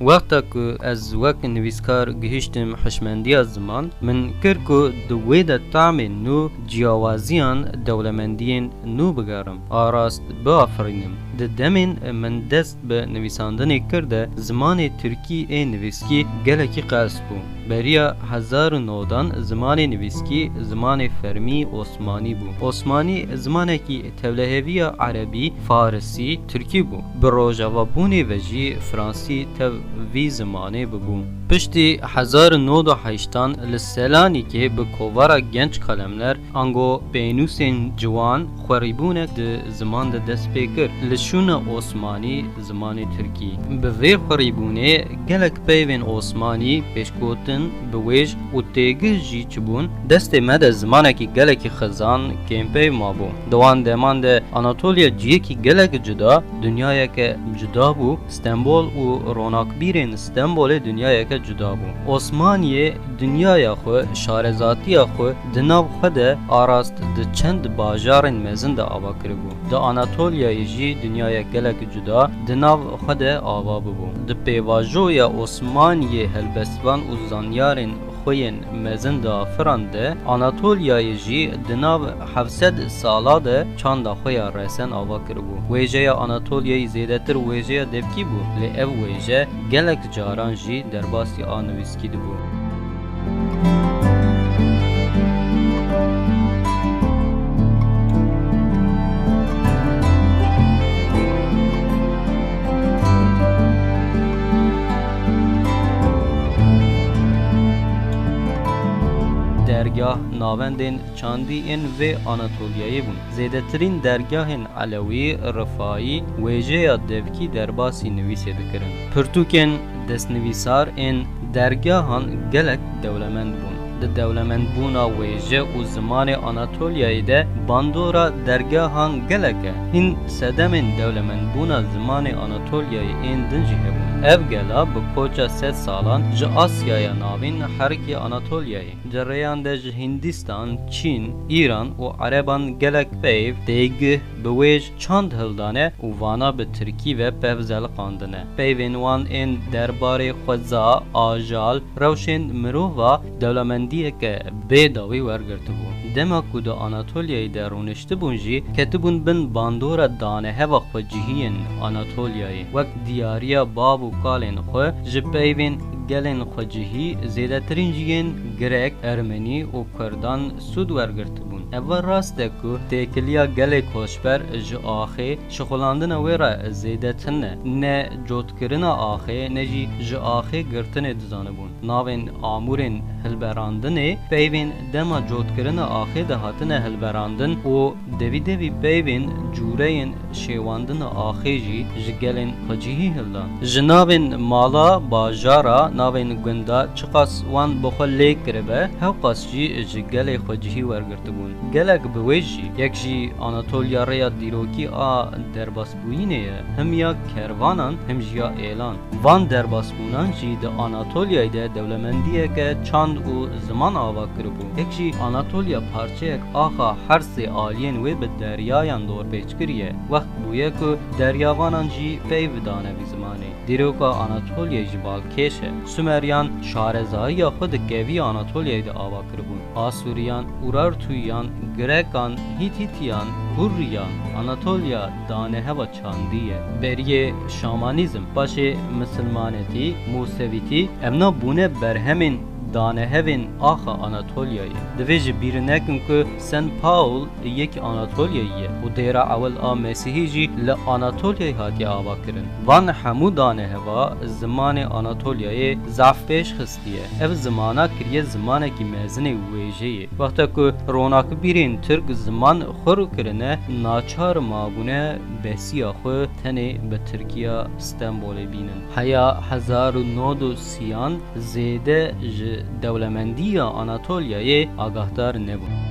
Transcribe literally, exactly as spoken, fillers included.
Wexta ku ez wek nivîskar gihîştim hişmendiya ziman, min kir ku di wê de tamên nû, ciyawaziyan, dewlemendiyên nû bigerim, a rast biafirînim. Di demên min dest bi nivîsandinê kir de zimanê tirkî ê nivîskî gelekî qels bû. Beriya hezar û nodan zimanê nivîskî zimanê fermî osmanî bû. Osmanî zimanekî tevliheviya erebî, farisî, tirkî bû. Bi rojavabûnê ve jî fransî tev vî zimanê bibû. Piştî hezar û nod û heştan li Selanîkê bi kovara genç kalemler, ango pênûsên ciwan, xwerîbûnek di ziman de dest pê kir. Li şûna osmanî zimanê tirkî. Bi vê xwerîbûnê gelek peyvên osmanî, pêşgotin, biwêj û têgih jî çibûn, destê me de zimanekî gelekî xizan, kêmpeyv mabû. Di wan deman de Anatolya ciyekî gelek cuda, dinyayeke cuda bû, Stenbol û ronakbîrên Stenbolê dinyayeke cuda bû. Osmaniyê dinyaya xwe, şarezatiya xwe di nav xwe de a rast di çend bajarên mezin de ava kiribû. Di Anatolyayê jî dinyayek gelek cuda di nav xwe de ava bibû. Di pêvajoya Osmaniyê helbestvan û zanyarên xwe yên mezin diafirande, Anatolyayê jî di nav heft sed sala de çanda xwe ya resen ava kiribû. Wêjeya Anatolyayê zêdetir wêjeya devkî bû, lê ev wêje gelek caran jî derbasî a nivîskî dibû. Dergah navendên çandî ên vê Anatolyayê bûn. Zêdetirîn dergahên Elewî, Rifayî, wêjeya devkî derbasî nivîsê dikirin. Pirtûkên destnivîsar ên dergehan gelek dewlemend bûn. Di dewlemendbûna wêje û zimanê Anatolyayê de bandora dergehan gelek e. Hîn sedemên dewlemendbûna zimanê Anatolyayê ên din jî hebûn. Ev gela bi koça sed salan ji Asyaya Navîn herikî Anatolyayê. Di rêyan de ji Hindistan, Çîn, Îran û Ereban gelek peyv, têgih, biwêj, çand hildane û vana bi tirkî ve pev zeliqandine. Peyvên wan ên derbarê xweza, ajal, rewşên mirova dewlemendiyeke bê dawî wergirtibû. Dema ku di Anatolyayê de rûniştibûn jî, ketibûn bin bandora daneheva xwecihiyên Anatolyayê. Wek diyariya bav û kalên xwe ji peyvên gelên xwecihî, zêdetirîn jî yên Grek, Ermenî û Kurdan sûd wergirtibûn. Ev rast e ku têkiliya gelê koçber ji axê, şixulandina wê re zêde tune, ne cotkirina axê, ne jî ji axê girtinê dizanibûn. Navên amûrên hilberandinê peyvên dema cotkirina axê de hatine hilberandin û devî devî peyvên cûreyên şêwandina axê jî ji gelên xwecihî hildan. Ji navên mala, bajara, navên gunda çiqas wan bi xwe lê kiribe, hewqas jî ji gelê xwecihî wergirtibûn. Gelek biwêj jî, yek jî Anatolya rêya dîrokî a derbasbûyînê ye, him ya kervanan, him jî ya êlan. Van derbasbûnan jî di Anatolyayê de dewlemendiyeke çand û ziman ava kiribû. Yek jî Anatolya parçeyek axa her sê aliyên wê bi deryayan dorpêçkirî ye. Wext bûye ku deryavanan jî peyv dane vî zimanê. Dîroka Anatolyayê jî balkêş e. Sumeryan şarezayiya xwe di kevî Anatolyayê de ava kiribûn. Asûriyan, Urartuyan, Grekan, Hîtîtiyan, Hurriyan, Anatolya daneheva çandî ye. Beriyê şamanîzm, paşê misilmanetî, mûsevîtî, evna bûne berhemên danehevên axa Anatolyayê. Divê ji bîr nekin ku Saint Paul yek Anatolyayî ye û dêra ewil a Mesîhî jî li Anatolyayê hatiye avakirin. Van hemû daneheva zimanê Anatolyayê zaf pêş xistiye. Ev zimana kiriye zimanekî mezinê wêjeyê. Wexta ku ronakbîrên Tirk ziman xwe rû kirine, naçar mabûne besiya xwe tenê bi Tirkiya Stenbolê bînin. Heya hezar û nod û sîyan zêde ji dewlemendiya Anatolyayê agahdar nebûn.